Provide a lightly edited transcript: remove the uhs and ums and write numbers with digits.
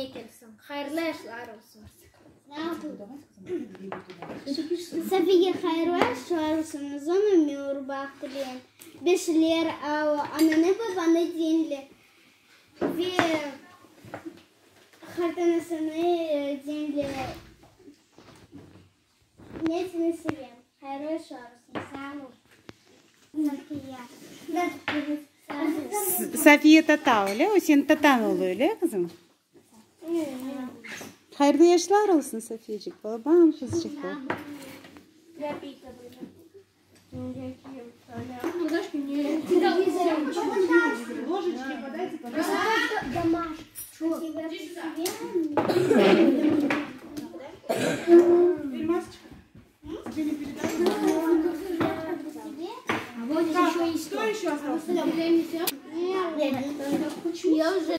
sene kelsin. Hayırlı yaşlar olsun. Safiye hayırlı yaşlar olsun, uzun ömür, baht tileyim. Beşler al, ananı babanı diñle ve qartanasını diñle. Men seni sevem. Hayırlı yaşlar olsun. Sağ ol. Safiye tata öyle? O seniñ tatañ olu, öyle, qızım? Hayırlı yaşlar olsun, Safiyecik, babam, qızçıq. Ложечки подайте, пожалуйста. Ильмасочка, тебе не передали? А вот Так, еще есть. Кто еще остался? Я уже.